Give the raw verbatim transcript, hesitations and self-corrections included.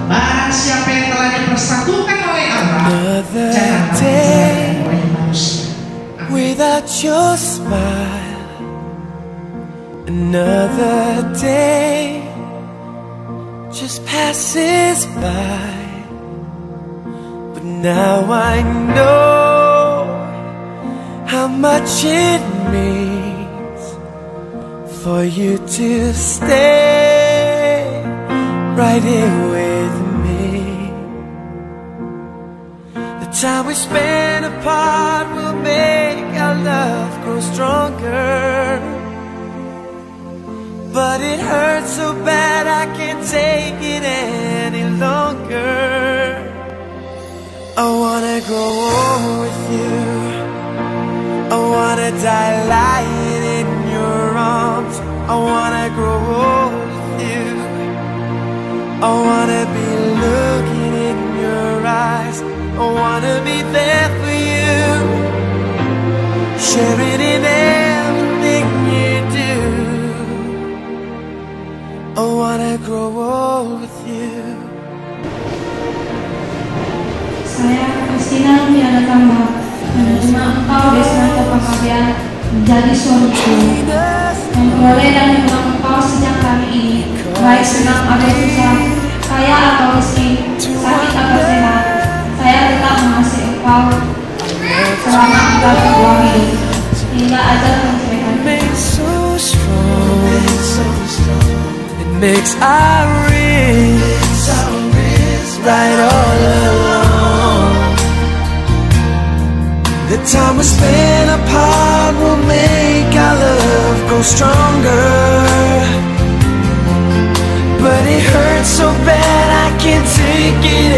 Barang siapa yang telah dipersatukan oleh Allah, janganlah dipisahkan oleh manusia. Amin. Without your smile, another day just passes by. But now I know how much it means for you to stay right here with me. The time we spend apart will make our love grow stronger. But it hurts so bad, I can't take it any longer. I wanna grow old with you. I wanna die lying in your arms. I wanna grow old with you. I wanna be looking in your eyes. I wanna be there for you, sharing in everything you do. I wanna grow old with you. Saya, Christina Fiana Tamba, menerima engkau di Senat Pengabdian menjadi suamiku. Memperoleh dan menerima engkau sejak hari ini, baik senang atau susah, kaya atau miskin, sakit atau sehat, saya tetap mengasihi engkau selama engkau sebuah hidup, hingga ajal menceraikan kita. It makes our risk right all along. The time we spend apart will make our love grow stronger. But it hurts so bad, I can't take it